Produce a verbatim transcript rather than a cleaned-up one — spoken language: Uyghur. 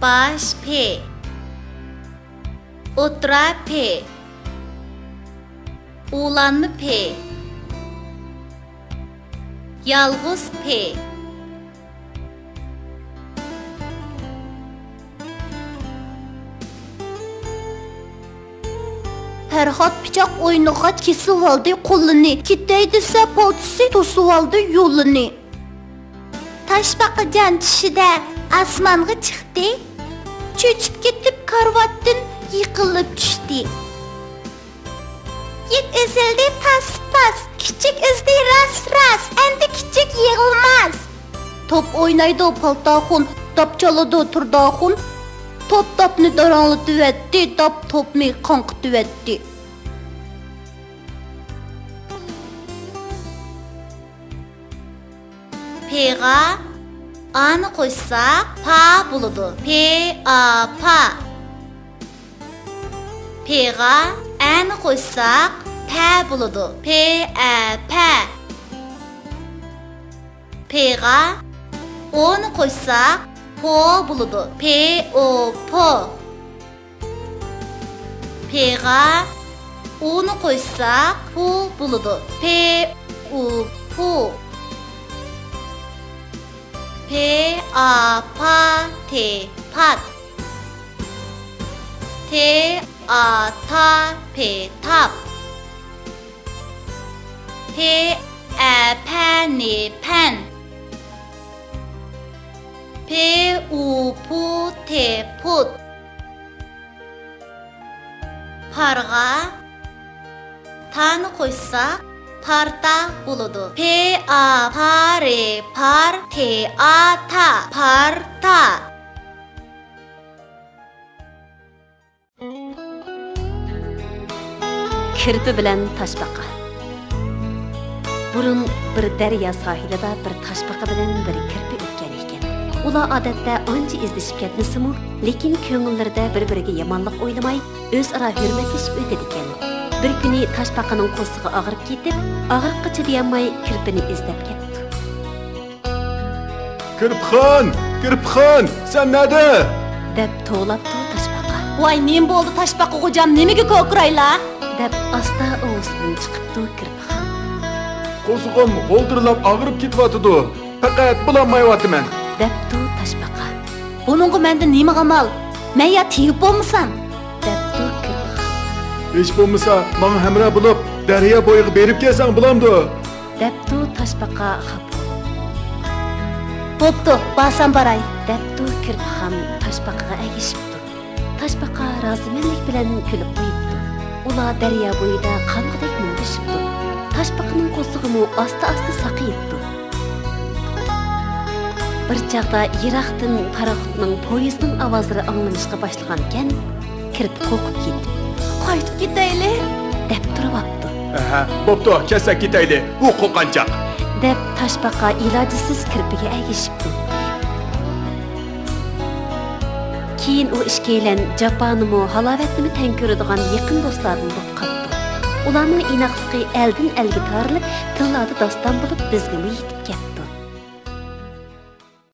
باش پې. ئوتتۇرا پې. ئۇلانما پې. يالغۇز پې. پەرھات پىچاق ئوينىغاچ كېسىۋالدى قولىنى، كېتەي دېسە پالتىسى توسۇۋالدى يولىنى. تاشپاقىجان چۈشىدە ئاسمانغا چىقتى، چۆچۈپ كېتىپ كارىۋاتتىن يىقىلىپ چۈشتى. يىپ ئۈزۈلدى پاس-پاس، كۈچۈك ئۈزدى راس-راس، ئەمدى كۈچۈك يىغىلماس. توپ ئوينايدۇ پالتاخۇن، داپ چالىدۇ تۇرداخۇن. توپ داپنى داراڭلىتىۋەتتى، داپ توپنى قاڭقىتىۋەتتى. پېغا ئانى قوشساق پا بولىدۇ. پې ئا پا. پېغا ئەنى قوشساق پە بولىدۇ. پې ئە پە. پېغا ئونى قوشساق پو بولىدۇ. پې ئو پو. پېغا ئۇنى قوشساق پۇ بولىدۇ. پې ئۇ پۇ. پې ئا پا تې پات. تې ئا تا پې تاپ. پې ئە پە نې پەن. پې ئۇ پۇ تې پۇت. پارغا تانى قوشساق پارتا بولىدۇ. پې ئا پا رې پار، تې ئا تا پارتا. كىرپە بىلەن تاشپاقا. بۇرۇن بىر دەريا ساھىلىدا بىر تاشپاقا بىلەن بىر كىرپە ئۆتكەن ئىكەن. ئۇلار ئادەتتە ئانچە ئىزدىشىپ كەتمىسىمۇ، لېكىن كۆڭۈللىرىدە بىر-بىرىگە يامانلىق ئويلىماي، ئۆزئارا ھۆرمەتلىشىپ ئۆتىدىكەن. بىر كۈنى تاشپاقىنىڭ قورسىقى ئاغرىپ كېتىپ، ئاغرىققا چىدىيالماي كىرپىنى ئىزدەپ كەپتۇ. كىرپىخان! كىرپىخان! سەن نەدە؟ دەپ توۋلاپتۇ تاشپاقا. ۋاي، نېمە بولدى تاشپاقا غوجام، نېمىگە كوكۇرايلا؟ دەپ ئاستا ئۇۋىسىدىن چىقىپتۇ كىرپىخان. قورسىقىم غولدۇرلاپ ئاغرىپ كېتىۋاتىدۇ. پەقەت بولالمايۋاتىمەن. دەپتۇ تاشپاقا. بۇنىڭغا مەندىن نېمە ئامال؟ مەن يا تېگىپ بولمىسام؟ دەپتۇ كىرپىخان. ھېچ بولمىسا ماڭا ھەمراھ بولۇپ دەريا بويىغا بېرىپ كەلسەڭ بولامدۇ؟ دەپتۇ تاشپاقا خاپا بولۇپ. بوپتۇ، بارسام باراي. دەپتۇ كىرپىخان تاشپاقىغا ئەگىشىپتۇ. تاشپاقا رازىمەنلىك بىلەن كۈلۈپ قويۇپتۇ. ئۇلار دەريا بويىدا قانغۇدەك مۇڭدىشىپتۇ. تاشپاقىنىڭ قورسىقىمۇ ئاستا-ئاستا ساقىيىپتۇ. بىر چاغدا يىراقتىن پاراخوتنىڭ، پويىزنىڭ ئاۋازلىرى ئاڭلىنىشقا باشلىغانىكەن، كىرپى قورقۇپ كېتىپ، قايتىپ كېتەيلى! دەپ تۇرۇۋاپتۇ. ئەھە، بوپتۇ، كەتسەك كېتەيلى، ئۇ قورققانچاق! دەپ تاشپاقا ئىلاجسىز كىرپىگە ئەگىشىپتۇ. كېيىن ئۇ ئىككىيلەن جاپانىمۇ، ھالاۋەتنىمۇ تەڭ كۆرىدىغان يېقىن دوستلاردىن بولۇپ قاپتۇ. ئۇلارنىڭ ئىناقلىقى ئەلدىن ئەلگە تارىلىپ، تىللاردا داستان بولۇپ، بىزگىمۇ يېتىپ كەپتۇ.